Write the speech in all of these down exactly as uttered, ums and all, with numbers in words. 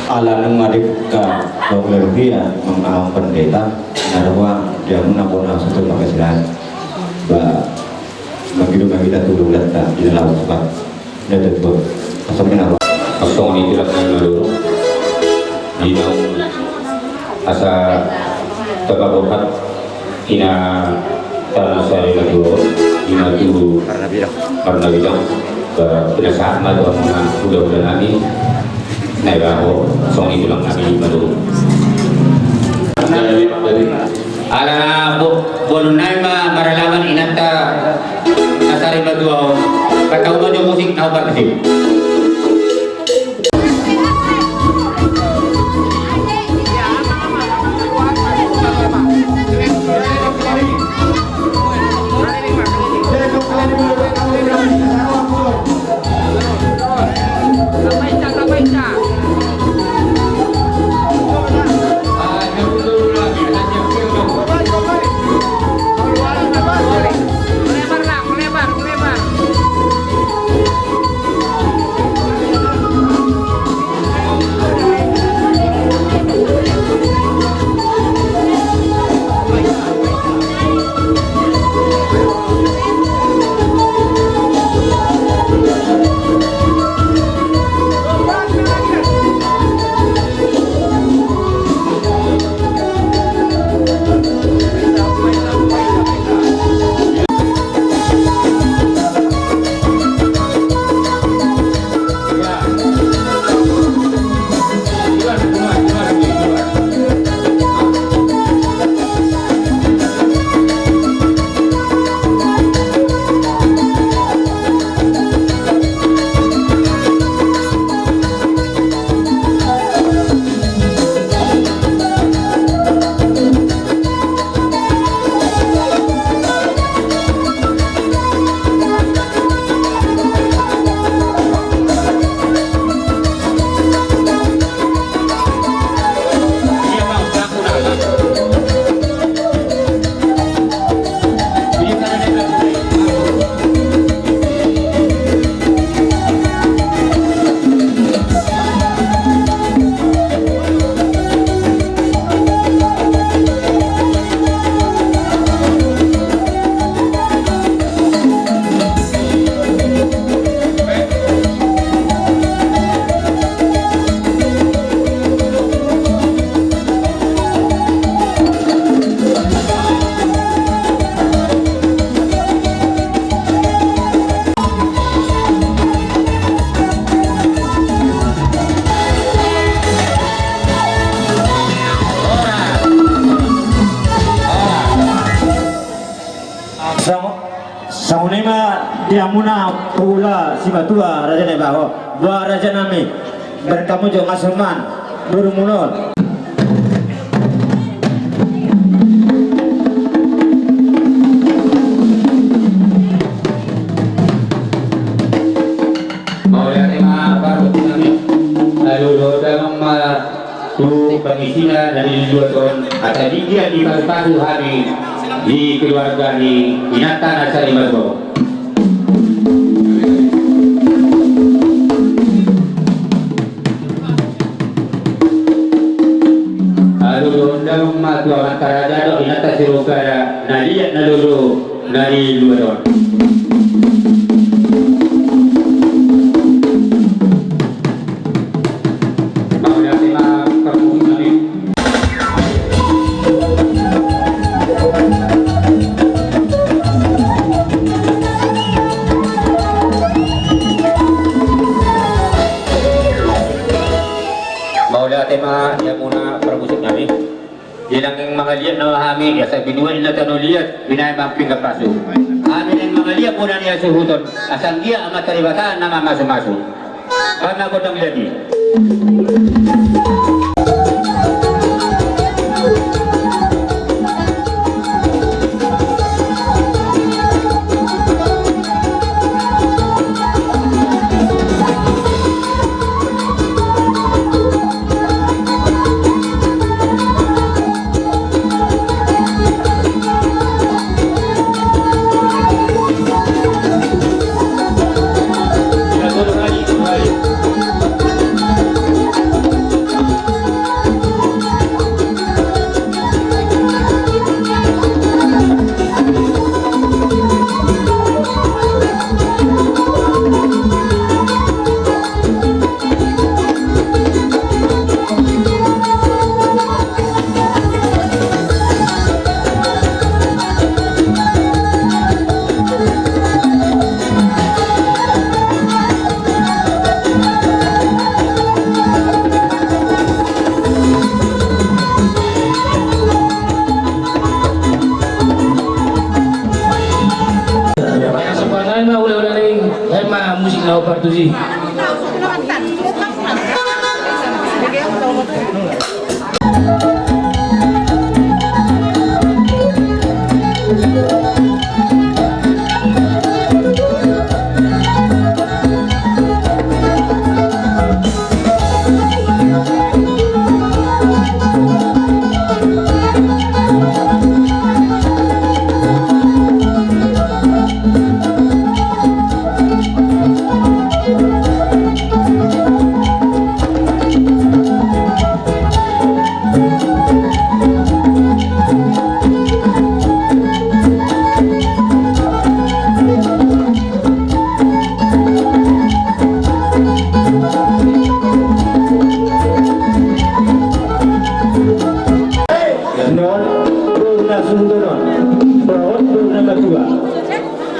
Ala nunga dengke, ah, bang Lerugia, mang, ah, pendeta, na roa di hamuna bona satu makasilan. Ba, mangido ma hita tu hulahulanta di na laho supat. Ia tutu. Asa mena. Songon i tulang nami ma tutu. Di naung asa tapaborhat inanta na sarimatua on, ima tu Marnabidang. Marnabidang. Ba, pinasahat ma tu hamuna hulahula nami. Na iba ho, songon i tulang nami ma tutu. Ala bo-, bolon nami ma maralaman inanta na sarimatua on. Patau ma jo musik na opat sip. Songon i ma di hamuna hulahula simatua raja na iba ho. Boha raja nami, berkamu jo ngasuman burumuna on. Mauliate ma parmusik nami. Alu do damang ma tu pangisina na di luat on, asa di dia dipasupasu hami di keluarga ni inanta na sarimatua. Alu do damang ma tu amanta raja dohot inanta sirupara na liat na lolo na di luat on. Mauliate ma parmusik nami. Mauliate ma di hamuna parmusik nami. Di nangkin mangaliat nama hami, asa binuat na tano liat, binahen ma pinggan pasu. Hami naeng mangaliat bona ni hasuhuton, asa anggiat Amanta Debata na mamasumasu. Bahen ma gondang liat i.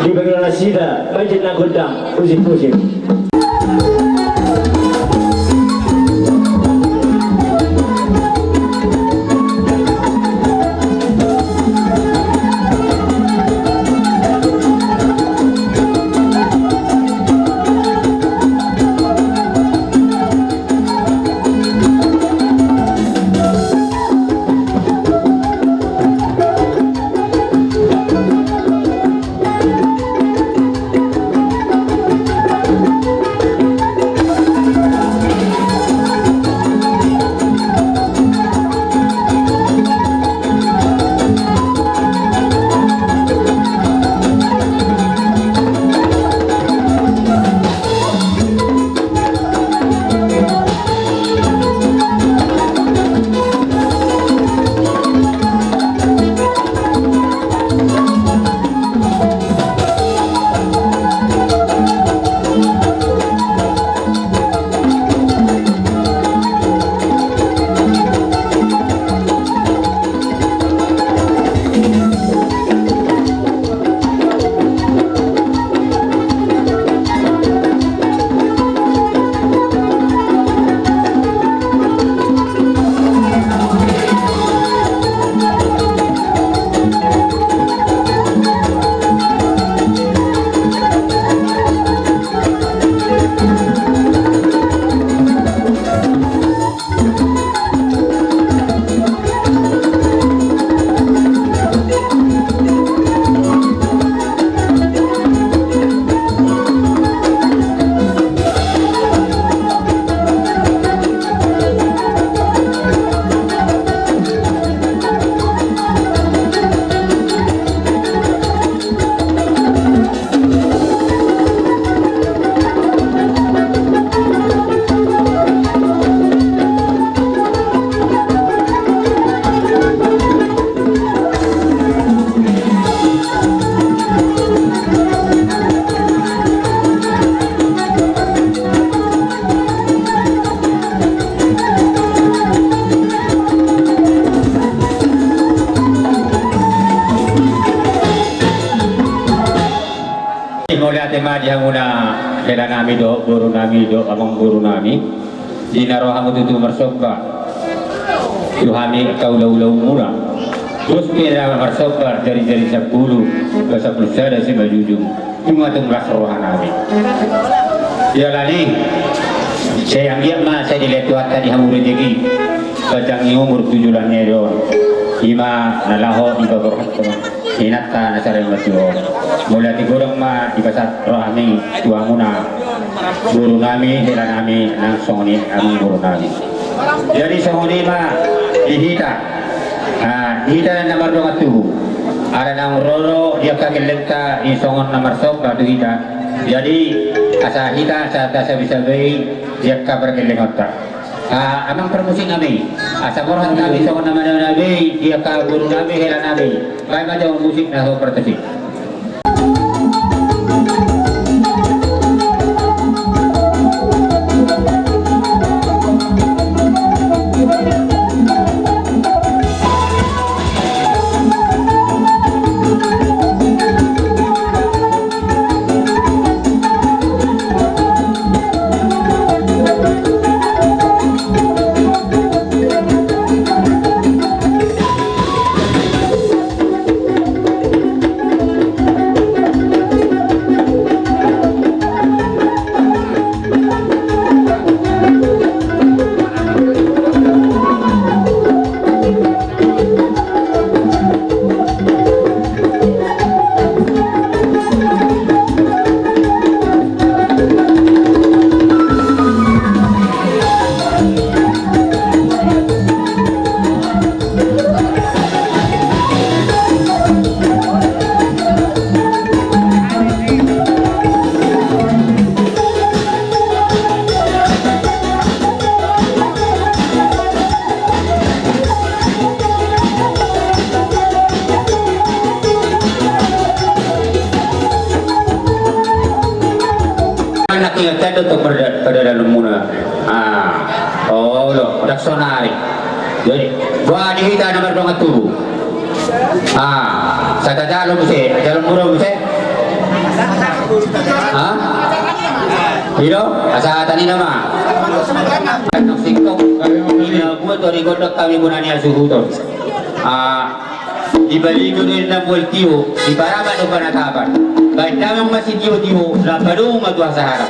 Dipangido nasida, baen na gondang, pusing-pusing. Mauliate ma di hamuna hela nami dohot boru nami dohot amang boru nami. Di na ro hamu tutu marsomba tu hami angka ulaulaonmuna. Bos pe na marsomba jari-jari sampulu, sampulu sada simanjujung. Nunga tung las roha nami. Dialani sai anggiat ma sai dilehon Tuhanta di hamu rejeki, panjang ni umur tu joloan ni ari on. I ma na laho dipaborhat inanta na sarimatua on. Mauliate godang ma dipasahat rohami tu hamuna boru nami, hela nami, nang songon i amang boru nami. Jadi songon i ma di hita. Ah, hita na mardongan tubu. Ala naung ro do di angka gellengta i songon na marsomba tu hita. Jadi asa hita asa tasabe-sabe i di angka pargellengonta. Ah, amang parmusik nami, asa borhat hami songon na manabe-nabe i di angka boru nami, hela nami. Baen ma jo musik na so parmusik. Anak ingat tanda tu pada pada dalam muna. Ah, oh lo, dak sonari. Jadi, buat di hita nomor dua tu. Ah, sata jalo muse, jalo muro muse. Ha? Ido, asa tani nama. Anak singkong. Ina buat dari gondok kami bunani asuhuton. Ah, di bali do na mual tio, di parama do panatapan. Baen damang ma sitio-tio, na padomu ma tu hasahara.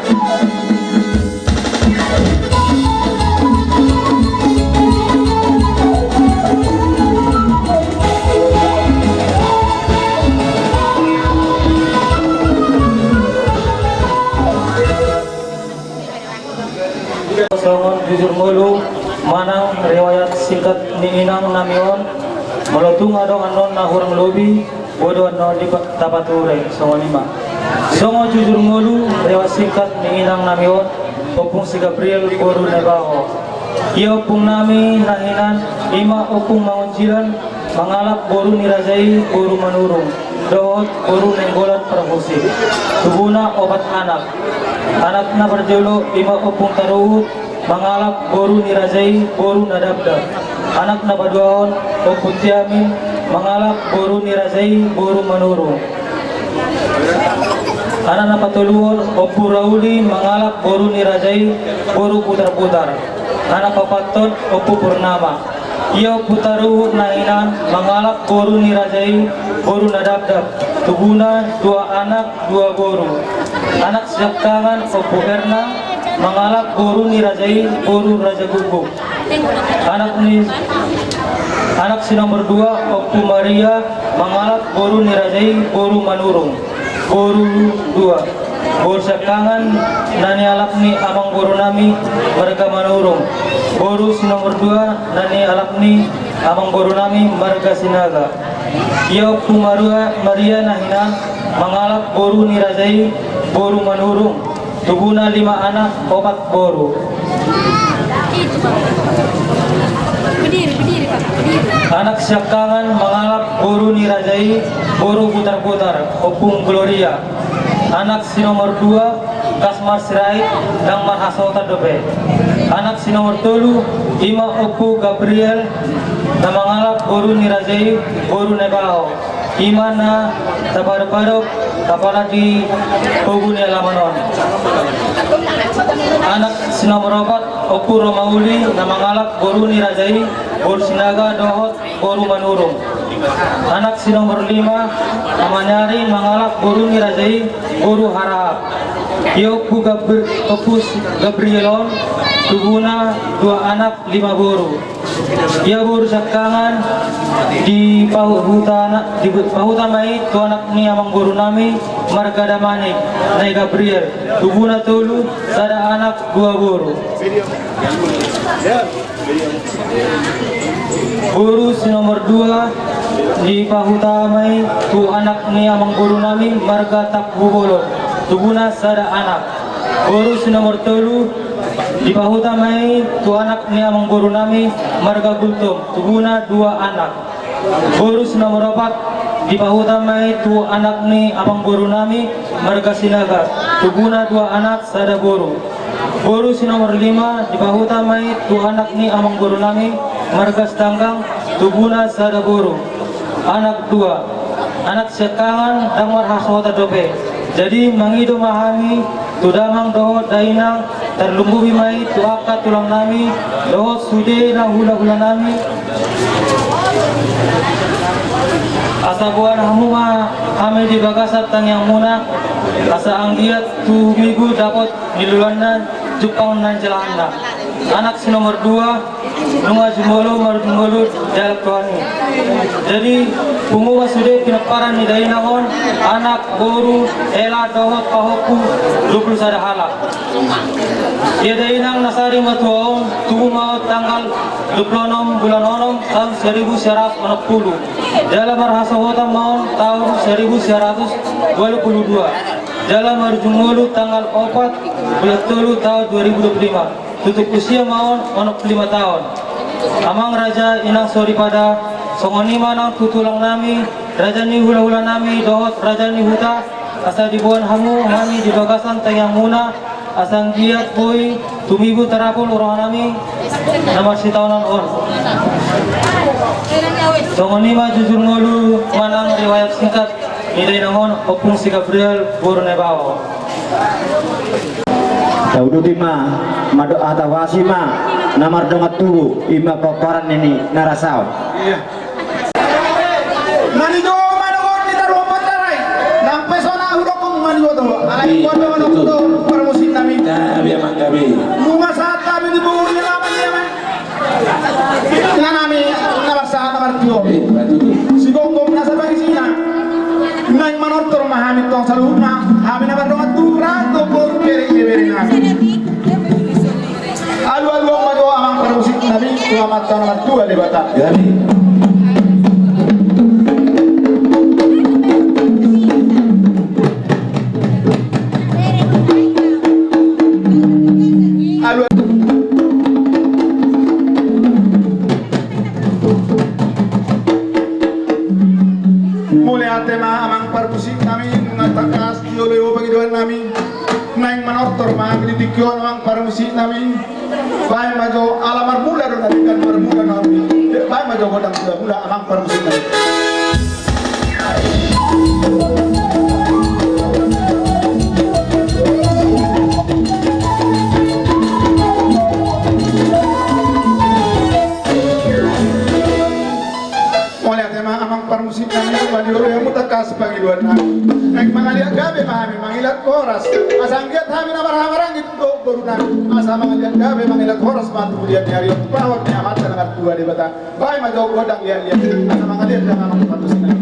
Songon jujur ngolu manang riwayat singkat ni inang nami on, molo tung adong annon na hurang lobi, bodo annon di pa-, tapature, songon i ma. Songon jujur ngolu riwayat singkat ni inang nami on, Ompung si Gabriel boru Nebaho. Ia ompung nami na hinan, i ma Ompung Mangunjilan, mangalap boru ni raja i boru Manurung, dohot boru Nainggolan Parhusip. Tubuna opat anak. Anak na parjolo i ma Ompung Taruhut, mangalap boru ni raja i boru Nadapdap. Anak na paduahon Ompung Tiamin, mangalap boru ni raja i boru Manurung. Anak na patoluhon Ompung Rauli, mangalap boru ni raja i boru Putarputar. Anak paopathon Ompung Purnama. Ia Ompung Taruhut na hinan mangalap boru ni raja i boru Nadapdap. Tubuna dua anak, dua boru. Anak siangkangan Ompung Erna mangalap boru ni raja i boru Raja Guguk. Anak ni, anak si nomor dua Ompung Maria mangalap boru ni raja i boru Manurung. Boru dua. Boru siangkangan na nialap ni amangboru nami marga Manurung. Boru si nomor dua na nialap ni amangboru nami marga Sinaga. Ia Ompung Maria, Maria na hinan mangalap boru ni raja i boru Manurung. Tubuna lima anak, opat boru. Anak siangkangan mangalap boru ni raja i boru Putarputar, Ompung Gloria. Anak si nomor dua, Kasmar Sirait, ndang marhasohotan dope. Anak si nomor tolu, i ma Ompung Gabriel, na mangalap boru ni raja i boru Nebaho. I ma na tapadopadopi apala di pogu ni alaman on. Anak si nomor opat, Ompung Romauli, na mangalap boru ni raja i boru Sinaga dohot boru Manurung. Anak si nomor lima, na manyari mangalap boru ni raja i boru Harahap. Ia Ompung Gabri-, Ompung Gabriel on, tubuna dua anak, lima boru. Ia boru siangkangan dipahuta na-, dipahuta ma i tu anak ni amangboru nami marga Damanik, na i Gabriel. Tubuna tolu, sada anak, dua boru. Boru si nomor dua dipahuta ma i tu anak ni amangboru nami marga Tampubolon. Tubuna sada anak. Boru si nomor tolu dipahuta ma i tu anak ni amangboru nami marga Gultom, tubuna dua anak. Boru si nomor opat dipahuta ma i tu anak ni amangboru nami marga Sinaga, tubuna dua anak sada boru. Boru si nomor lima dipahuta ma i tu anak ni amangboru nami marga Sitanggang, tubuna sada boru. Anak dua. Anak siangkangan ndang marhasohotan dope. Jadi mangido ma hami tu damang dohot dainang, tarlumobi ma i tu angka tulang nami dohot sude na hulahula nami, asa boan hamu ma hami di bagasan tangiangmuna, asa anggiat tumibu dapot niluluanna, jumpang na nijalahanna. Anak si nomor dua, nunga jumolo marujung ngolu di hadapan Tuhan i. Jadi pungu ma sude pinomparan ni dainang on, anak, boru, hela dohot pahompu, dua pulu sada halak. Ia dainang na sari matua on tubu ma on tanggal dua pulu onom bulan onom taon saribu sia ratus onom pulu. Jala marhasohotan ma on taon saribu sia ratus ualu pulu dua. Jala marujung ngolu tanggal opat bulan tolu taon dua ribu dua pulu lima. Tutup usia ma on onom pulu lima taon. Amang raja, inang soripada, songon i ma nang tu tulang nami, raja ni hulahula nami dohot raja ni huta, asa diboan hamu hami di bagasan tangiangmuna, asa anggiat boi tumibu tarapul roha nami na marsitaonon on. Songon i ma jujur ngolu manang riwayat singkat Ida inong on, Ompung si Gabriel, boru Nebao. Tauduti ma, madok hata huasi ma, na mardongan tubu, i ma pomparan ni na rasao. Iya. Manido ma dohot ni taruhon bontarai, nang pe so na hudok on manido do. Ai, iya, podo ma dohot, betul, do, parmusik nami. Gabe, amang, gabe. Nunga sahat hami di boru ni laman, iya, amang. Inanami na marsahat na martio. Eh, betul. Sigomgom na sabagisina. Naeng manortor ma hami tong saluhutna. Hami na mardongan tubu, rato boru, bere, ibebere nami. Alualuhon ma jo amang parmusik nami tu Amanta na martua Debata. Jadi. Alu. Mauliate ma amang parmusik nami, nunga tangkas dioloi ho pangidoan nami. Naeng manortor ma hami di tingki on amang parmusik nami. Baen ma jo, ala marmula do na denggan, marmula na hami. Baen ma jo gondang mula-mula amang parmusik nami. Mauliate ma amang parmusik nami, nunga dioloi hamu tangkas pangidoan nami. Naeng mangaliat gabe ma hami, mangilat horas. Asa anggiat hami na marhahamaranggi tu boru nami. Asa mangaliat gabe, mangilat horas ma tu pudian ni ari on, tu pahot ni Amanta na martua Debata. Baen ma jo gondang liat-liat. Asa mangaliat ma amang parmusik nami.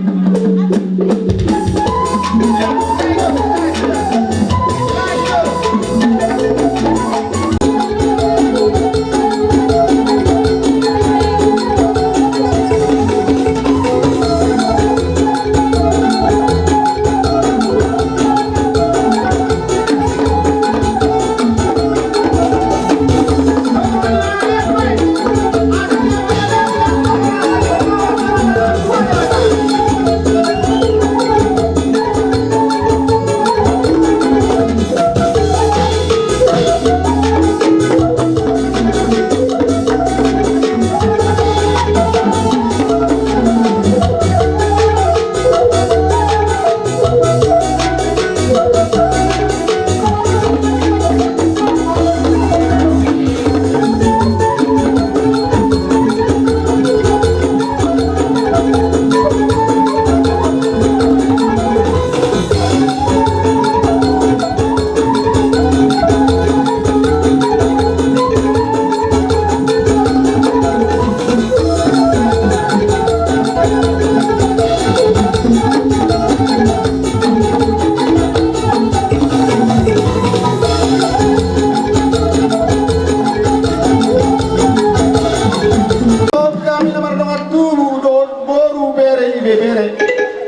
Hami na mardongan tubu dohot boru, bere, ibebere.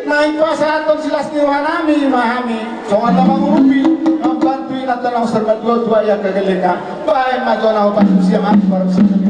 Naeng pasahathon silas ni rohanami ma hami songon na mangurupi, mambantu inanta na hombar martua tu aek gellengna. Baen ma jo na hupasu sian hami parmusik nami.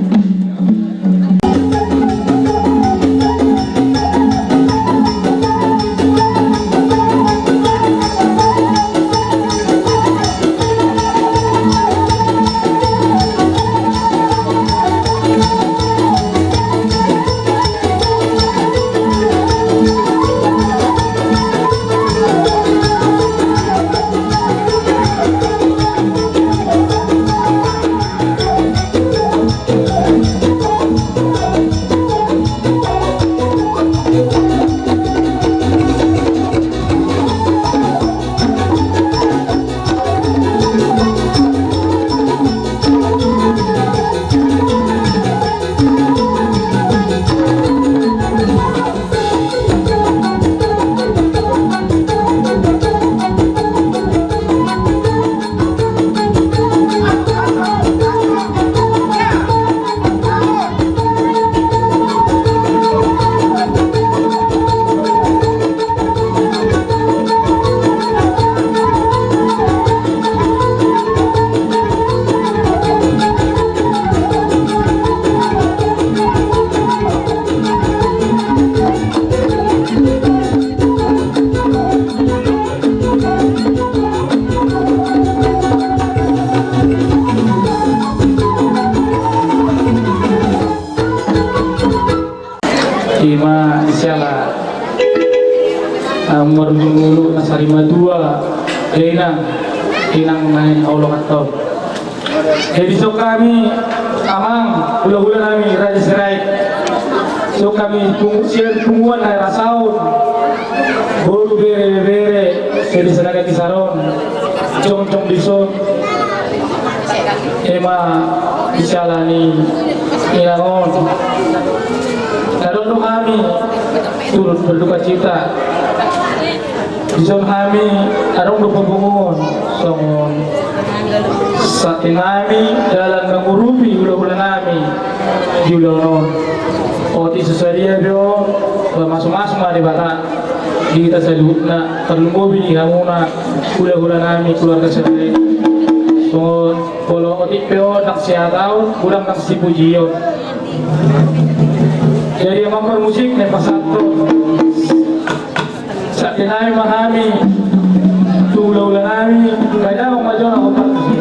Ima siala, ah, Mangolu na sari matua, dainang, inang na hinaholongan on. Jadi dison hami, amang, hulahula nami, Raja Sirait. Dison hami, pungu-, sian punguan Nai Rasaon. Boru, bere, bere, jadi sanaga di saron. Jongjong dison. Ima di siala ni inang on. Tadok do hami turut berduka cita. Dison hami adong do papunguhon songon santi nami dalan mangurupi hulahula nami di ulaon on. Otik so sadia pe on, ba masumasu ma Debata di hita saluhutna, tarlumobi di hamuna hulahula nami keluarga Sirait. Songon molo otik pe on ndang sihataon, unang ndang sipujion. Jadi amang parmusik, naeng pasahathon santi nami ma hami tu hulahula nami. Baen damang ma jolo, amang parmusik.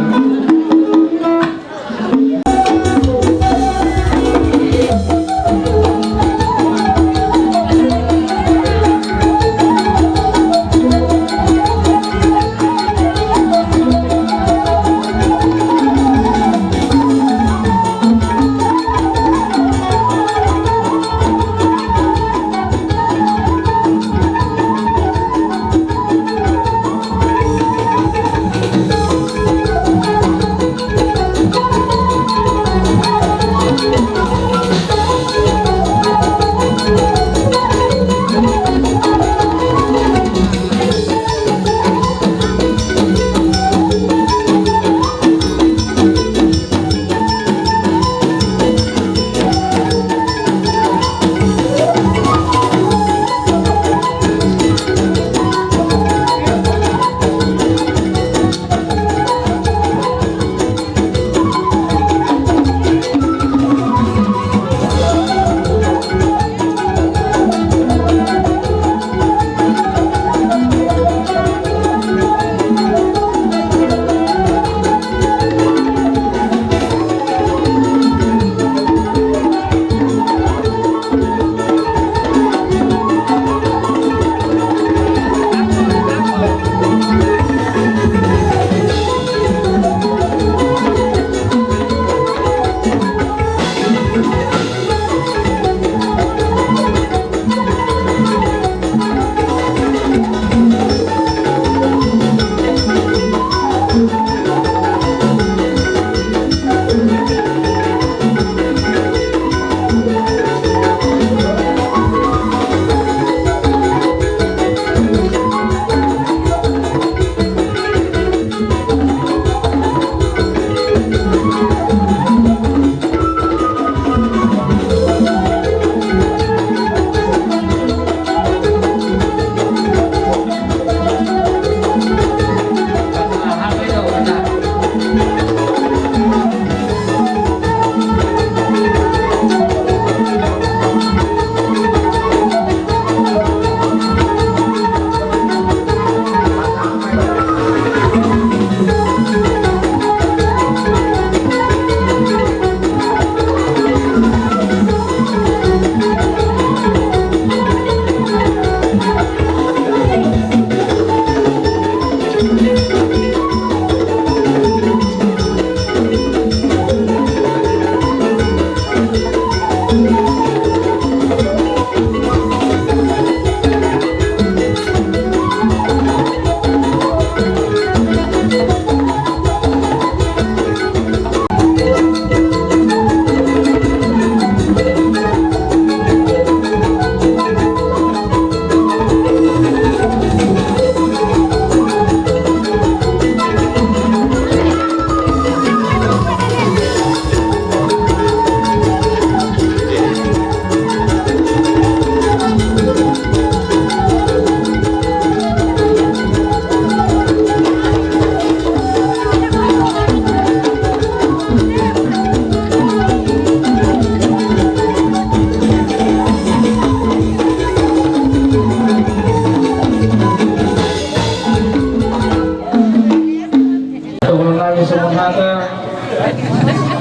Tonggonan nami songon hata,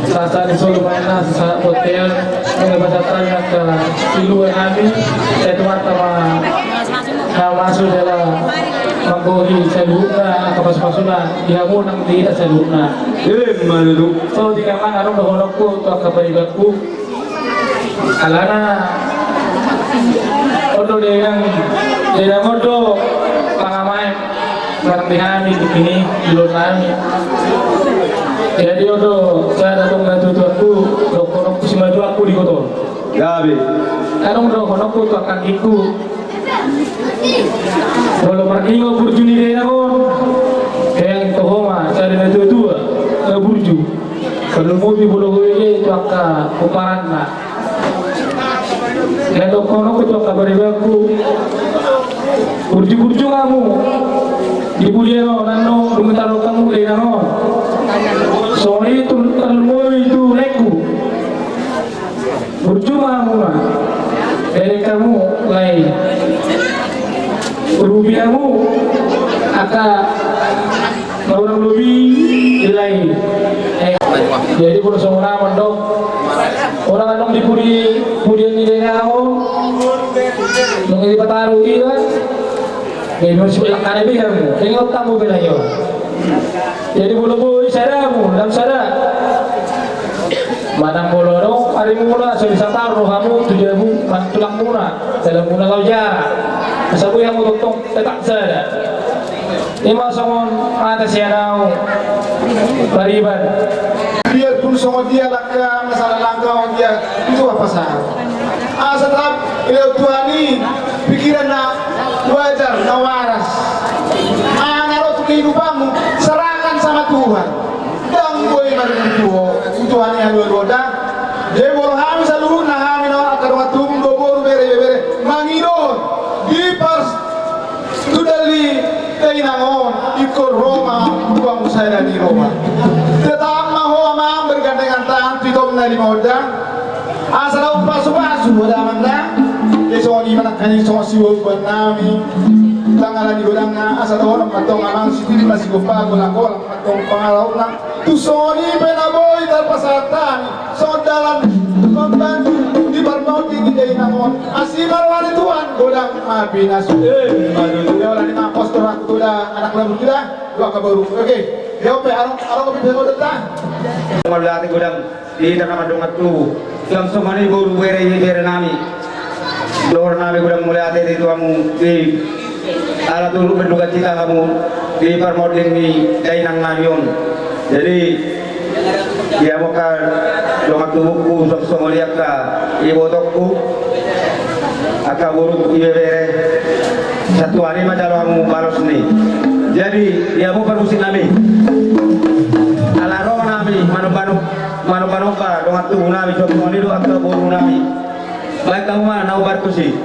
sahat ni solu ma inna, sahat bontean, nunga pasahat hami angka silua nami, sai tu Amanta ma. Na masuk dalam manggohi saluhutna angka pasupasuna di hamu nang di hita saluhutna. Ima tutu. So di kamar adong dohononku tu angka paribanku. Alana on do dainang, dainang on do pangamaen manang di hami di sini di luar nami. Jadi on do sada tong na tutuanku dohononku simajuanku di kotol. Gabe. Adong dohononku tu angka anggingku. Molo marningot burju ni dainang on, heang toho ma sada na tuatua na burju. Tarlumobi molo hubege tu angka pomparanna. Na dohononku tu angka paribanku, burju-burju ma hamu di pudian on, annon dung tarlumobi hamu dainang on. Songon i tu tarlumobi tu laengku. Burju ma hamuna, elek hamu lae. Rubi hamu angka na hurang lobi di lae. Eh, jadi molo songon i ma adong, orang adong di pudi, pudian ni dainang on, dung i dipataru i kan. Jadi molo sipelak kane be hamu, ingot hamu be lae on. Jadi molo boi sada hamu, ndang sada. Manang molo adong arimuna, so disatari rohamu tu jabu, manang tulangmuna, dalangmuna laho jara. Asa boi hamu tongtong tetap sada. Ima songon hata sian au pariban. Biarpun songon dia langka, masalah langka on dia, itu apa sah? Asa tetap lewat Tuhan i, pikiran na wajar, na waras. Aha na ro tu kehidupanmu, serahkan sama Tuhan. Ndang boi marungut tu ho, tu Tuhan i halualuanta. Jadi molo hami saluhutna, hami na angka dongan tubu, boru, bere, ibebere, mangido di pars tu dali dainang on, ingkon ro ma tuamu sada ni roha. Tetap ma ho amang bergandengan tangan tu itomna lima ondang. Asa daong pasupasu ho da amang da. Jadi songon i ma nangkaning songon siboan nami. Tangala ni godangna asa dohonon ma tong amang, sipillit ma sigompa, golanggolang ma tong pangalaona. Tu songon i pe na boi tarpasahat hami songon dalan mambantu di parmaudi ni dainang on. Asi ma roha ni Tuhan, godang ma pinasu. Eh, aduh, ya Allah, ni ma postor aku tu da anak labu tu da, dua kabaru. Oke. Ya ope, arong arong kopi bisa godang ta. Mauliate godang. Di hita na mardongan tubu, songon i boru, bere, ibebere nami. Dohor nami godang mauliate di tuamu, di ala turut berduka cita hamu di parmaudi ni dainang nami on. Jadi di hamu angka dongan tubungku, songon i angka ibotongku, angka boru, ibebere, satuan i ma jalo hamu balos ni. Jadi di hamu parmusik nami, ala ro nami manomba, manomba dongan tubu nami, songon i do angka boru nami. Baen hamu ma na umbar tusi.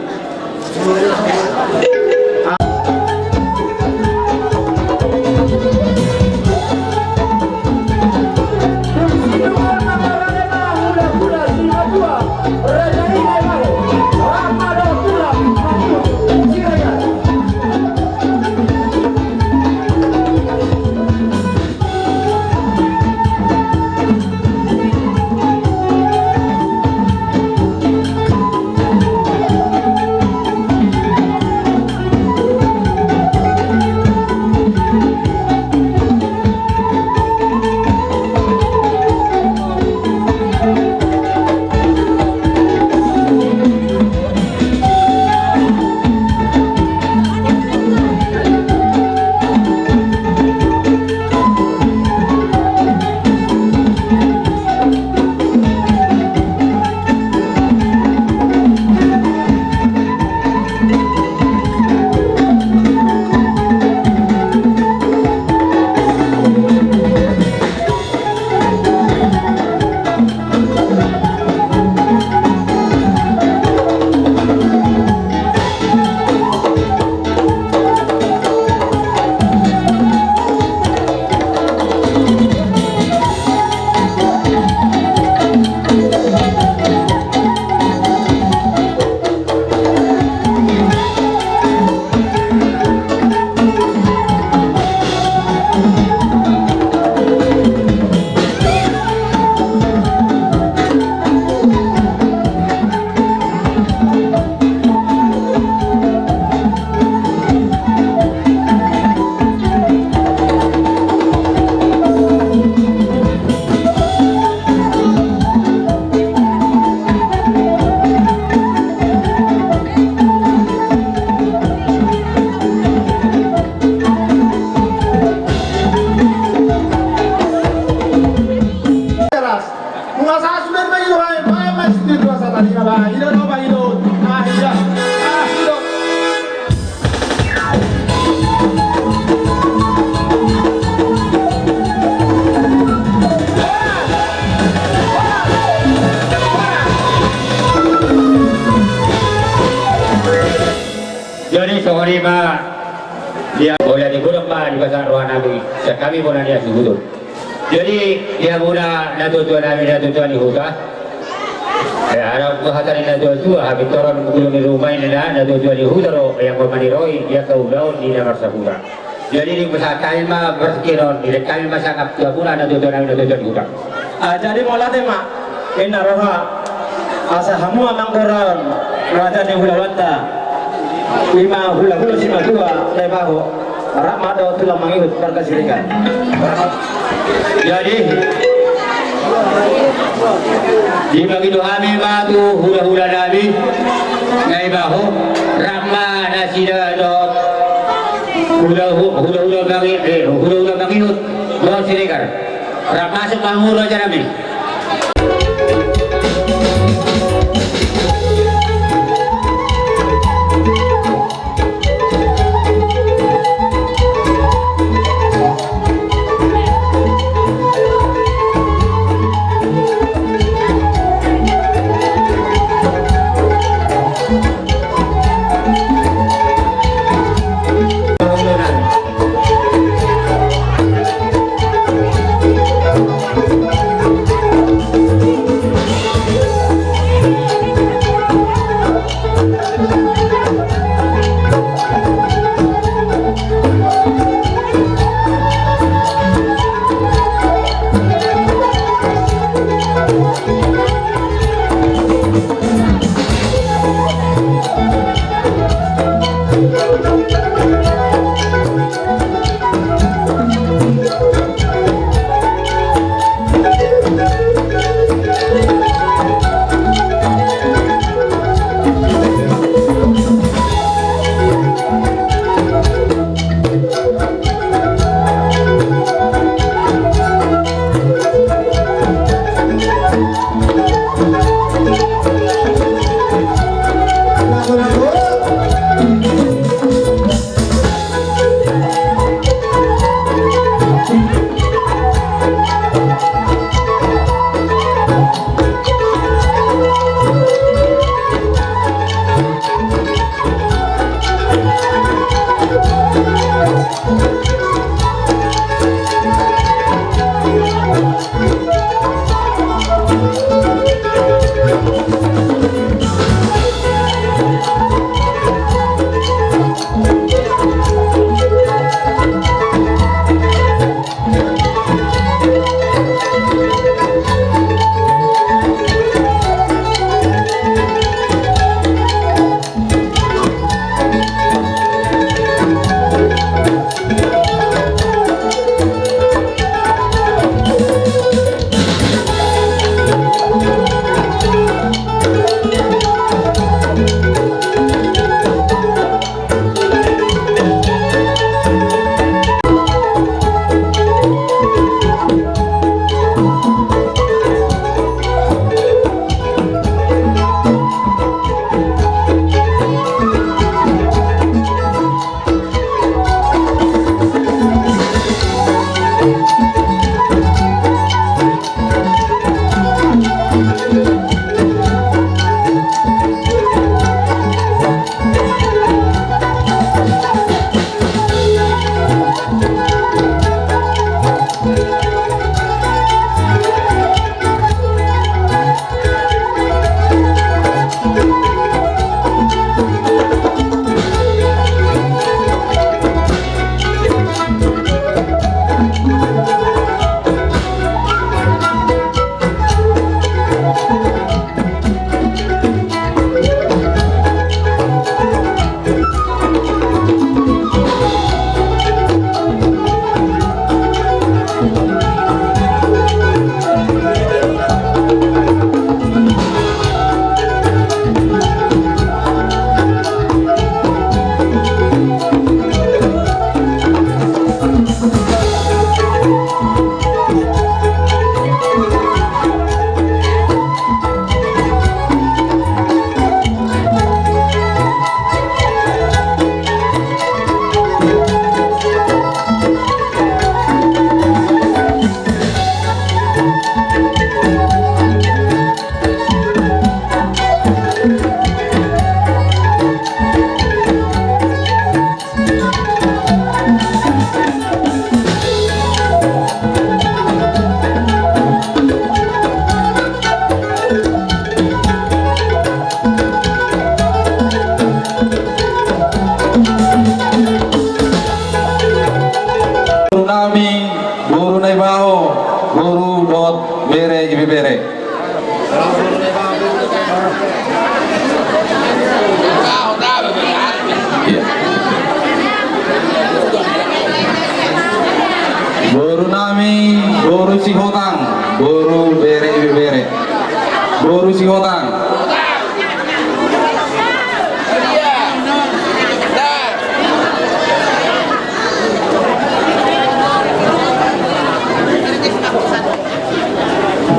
Jadi songon i ma, ia, mauliate godang ma di bagasan roha nami, sian hami bona ni hasuhuton. Jadi di hamuna natuatua nami, natuatua ni huta. Ia, adong do hata ni natuatua, hami toron mangulahon i, ruma i ninna, natuatua ni huta do, ia, angka maniroi, ia, angka ulaon ni na marsahuta. Jadi dipasahat hami ma partingkian on, didok hami ma sangap tu hamuna natuatua nami, natuatua ni huta. Ah, jadi mauliate ma, ninna roha, asa hamu ma manggoraon raja ni hulahulamuna. I ma hulahula simatua Naibaho, rap ma dohot tulang mangihut marga Siregar. Jadi dipangido hami ma tu hulahula nami Naibaho, rap ma nasida dohot hula, hulahula mangi, eh, hulahula mangihut dohot Siregar. Rap masuk ma hamu raja nami.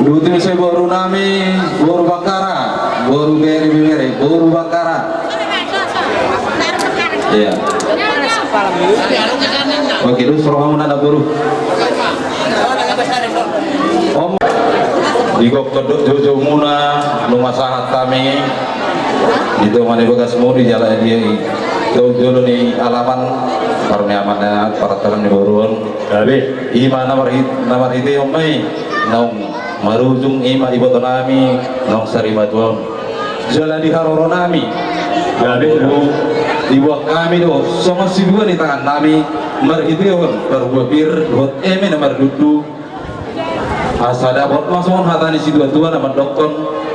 Duti muse boru nami, boru Bakara, boru bere bere, boru Bakara. Iya. Oke, dus rohamuna na boru. Om, di gok kedok jojo muna, nunga sahat hami. Di tonga ni bagasmu di jala dia i. Jolo ni alaman, parmeaman na paratalan ni boruon. Gabe. Ima na marhit-, na marhite on mai. Naung marujung ima iboto nami, naung sari matuaon. Jala di haroro nami. Gabe. Dibuat kami do, songon sidua ni tangan nami, marhitehon, parbue pir, dohot eme na mardundu. Asa dapot ma songon hata ni situatua na mandokkon,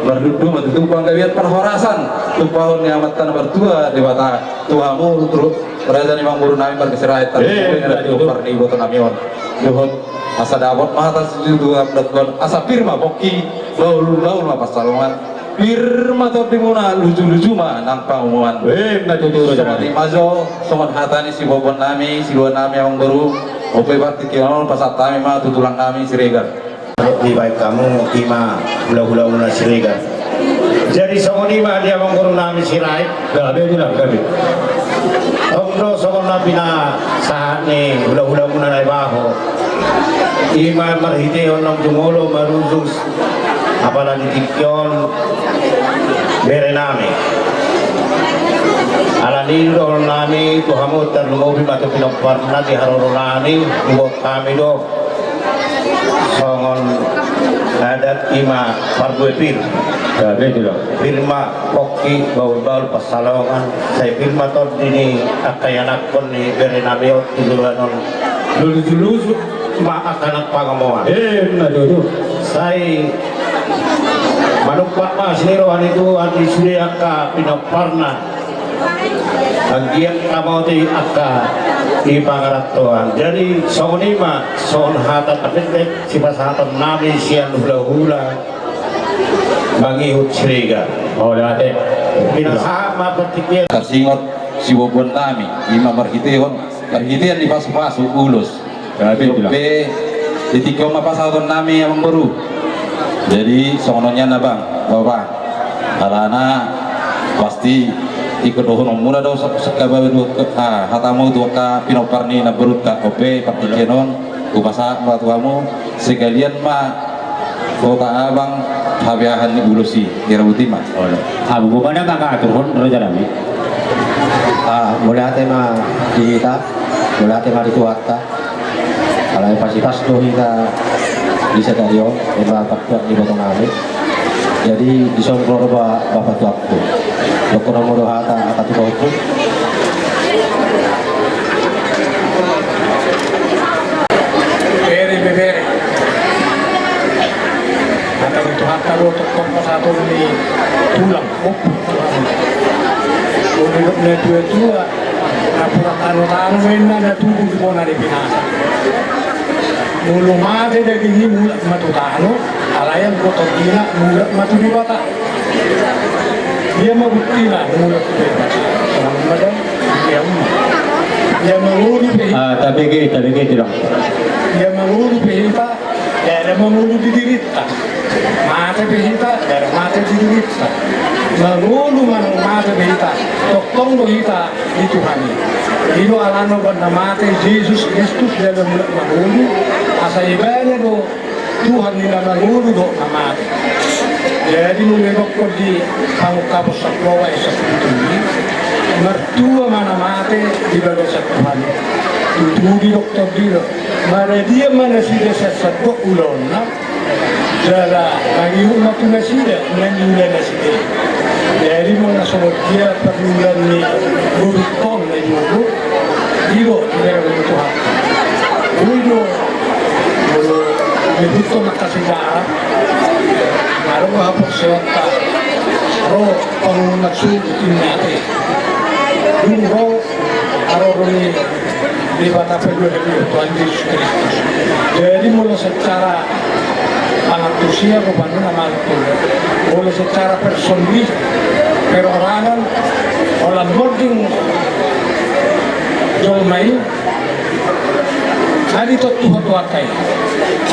mardundu ma tutu panggabean parhorasan, tumpahon ni amanta na martua, Debata, tu hamu, tu raja ni amangboru nami marga Sirait, eh, tu parni iboto nami on. Dohot, asa dapot ma hata situatua na mandokkon, asa pir ma pongki, bahul-bahul ma pansalongan. Pir ma tondimuna, luju-luju ma nang pangomoan. Eh, na tutu, raja. Songon i ma jo, songon hata ni siboban nami, siboban nami amangboru. Ope partingkian on pasahat hami ma tu tulang nami Siregar. Dibaen hamu ima hula-hulamuna Siregar. Jadi songon i ma di amangboru nami Sirait. Gabe, gabe. Tong do songon na pinasahat ni hula-hulamuna Naibaho. Ima marhitehon naung jumolo marujung. Apala di tingki on bere nami. Alani i dohonon nami tu hamu tarlumobi ma tu pinomparna di haroro nami, huboan hami do songon adat ima parbue pir. Gabe, gabe. Pir ma pongki, bahul-bahul pansalongan, sai pir ma tondi ni angka ianakhon ni bere nami on tu joloan on. Luju-luju ma angka nang pangomoan. Eh, na tutu. Sai manumpak ma sian roha ni Tuhan di sude angka pinomparna. Anggiat hamu di angka di pangarantoan. Jadi songon i ma, songon hata tapendek sipasahaton nami sian hula-hula mangihut Siregar. Mauliate. Pinasahat ma partingkian. Tarsingot siboban nami, ima marhitehon, marhitehon ni pasu-pasu ulos. Gabe, gabe. Dope di tingki on ma pasahaton nami amangboru. Jadi songon on nian abang, bapa. Alana pasti ingkon dohononmuna do sa-, sa-, ah, hatamu tu angka pinompar ni namborunta. Dope partingkian on hupasahat ma tu hamu, sekalian ma hota abang habeahan ni ulos i, ira boti ma. Olo. Abu bobana ma angka aturhon raja nami. Ah, mauliate ma di hita, mauliate ma di Tuhanta. Alai pasipas do hita di sadari on, ima partuat ni iboto nami. Jadi dison ro do ba-, bapa tuanku. Dohonon hamu do hata angka tuaku. Bere, bebere. Hata ni Tuhanta do tongtong pasahaton ni tulang, ompu. Songon didok na tua-tua, na pura tano-tano ma inna na tubu di bona ni binasa. Molo mate daging i mulak ma tu tano, alai anggo tondina mulak ma tu Debata. Dia ma buktina mulak tu Debata. Songon i ma da, dia ma. Dia mangolu pe hita. Ah, tabege, tabege, tulang. Dia mangolu pe hita, dia mangolu di dirinta. Mate pe hita, dia mate di dirinta. Mangolu manang mate pe hita, tongtong do hita di Tuhan i. I do alana umbahen na mate Jesus Kristus, dia mulak mangolu, asa ibana do Tuhan ni na mangolu dohot na mate. Jadi molo didokkon di Pangungkapon sampulu opat ayat sampulu pitu i, martua ma na mate di bagasan Tuhan i. Tutu didok tondi do, maradian ma nasida sian sandok ulaonna, jala mangihut ma tu nasida na niula nasida i. Jadi molo na songon dia parniulaan ni godung on na i do, i do dibereng ni Tuhan. Boi do molo dihuthon angka sejarah, adong do haporseaonta ro pangungunan suhut di mate. Dung ro haroro ni Debata paduahalion, Tuhan Jesus Kristus. Jadi molo secara pangantusian rupani na mantu, molo secara personil, perorangan, holan bonding jolma i, jadi tontu ho tu angka i.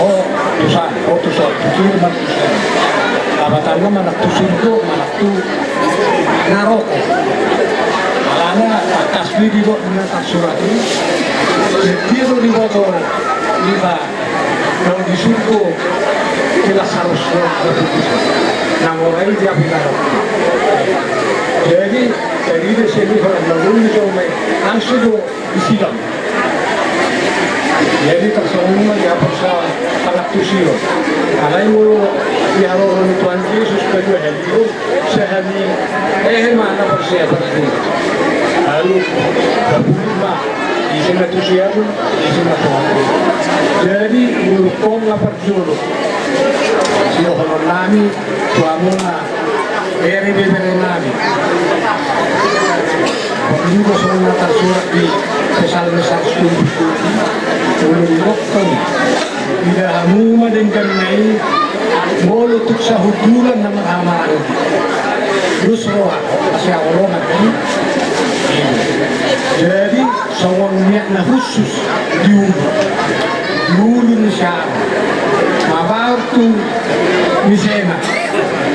Ho tu sana, ho tu son, tu kiri ma tu sana. Lapatanna manang tu surgo, manang tu naroko. Alana tangkas do didok di na tarsurat i, dia do diboto iba, kalau di surgo jelas harus do berputus. Nang ora i dia pinaroko. Jadi, jadi dia sendiri kalau menunggu jolma i, langsung do disilang. Jadi tarsongon i ma dia paksa pangantusion. Alai molo di haroro ni Tuhan Jesus paduahalion, sahali ehe ma na persiapan i. Lalu babulut ma ise na tu siamun, ise na tu amun. Jadi molo on na parjolo sidohonon nami tu hamu na bere, bebere nami. Boi do songon na tarsurat di Psalmen saratus tolu pulu, molo didokkon, ida hamu ma dengganna i, molo tung sahundulan na marhahamaranggi. Dos roha, masihaholongan kan. Jadi songon niat na khusus di ulu, di ulu ni si Aron, mabaor tu misena,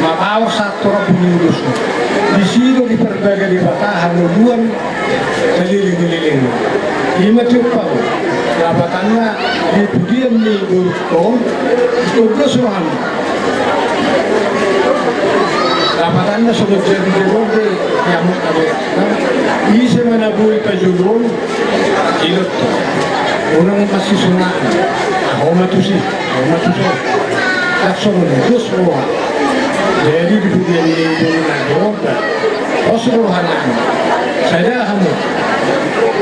mabaor sahat tu rambu ni ulosna. Disi do diparbaga Debata hangoluan saleleng ni lelengna. I ma tiop ahu, lapatanna di pudian ni borungkon, tung dos roham. Lapatanna songon jadi jadon do i, ia mungkin ise ma na boi pajoloon, ingot ho. Unang masisonaan. Ho ma tusi, ho ma tuson. Langsung dos roha. Jadi di pudian ni borungkon na di Horda, pos roha nami. Sada hamu.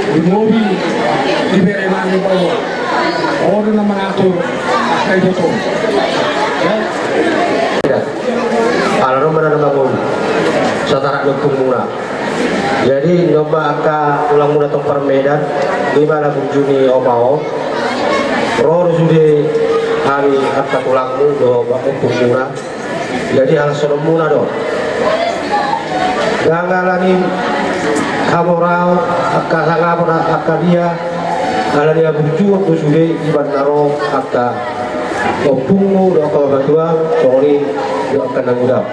Di mobil, di bere nami baoa. Ho do na mangatur angka ibotom. Ya. Ala ro ma na mangolu. Satarak ni ompungmuna. Jadi nomba angka tulangmuna tong parmedan, i ma na burju ni opa on. Ro do sude hami angka tulangmu dohot ompungmuna. Jadi halashononmuna do. Ndang ala ni hamoraon, angka sangap, angka dia, ala ni haburjuon do sude i ma na ro angka ompungmu dohot angka bapatuam, songon i dohot angka na godang.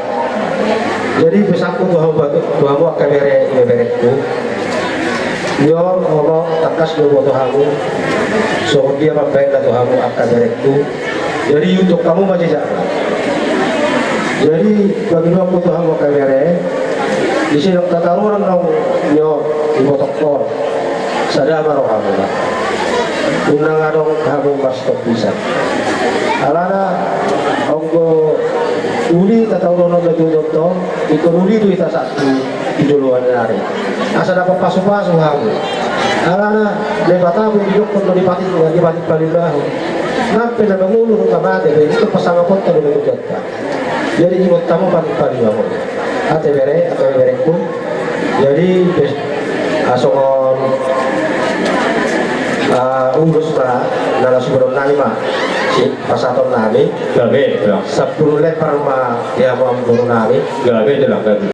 Jadi pesanku tu hamu, tu hamu angka bere, ibeberengku. Nion, hono, tangkas do huboto hamu. Songon dia pambahenna tu hamu angka berengku. Jadi iuntungkon hamu ma jejak. Jadi pangidoanku tu hamu angka bere, ise naung tataruhon annon nion, ibotongkon. Sada ma rohamuna. Unang adong hamu marsitompisan. Alana anggo uli tataruhon na tutu on, ingkon uli do hita sahat tu joloan ni ari. Asa dapot pasupasu hamu. Alana Debata pe didokkon do di patik, di patik palimbahon. Nang pe na mangolu nunga mate be, ingkon pasangaponta do na tutu on. Jadi ingot hamu patik palimbahon. Ate bere, ate berengku. Jadi pes-, ah, songon, ah, ulos ma na laos hubahen nami ma si pasahaton nami. Gabe, ya. Sampulu lempar ma di hamu amangboru nami. Gabe, ya, gabe.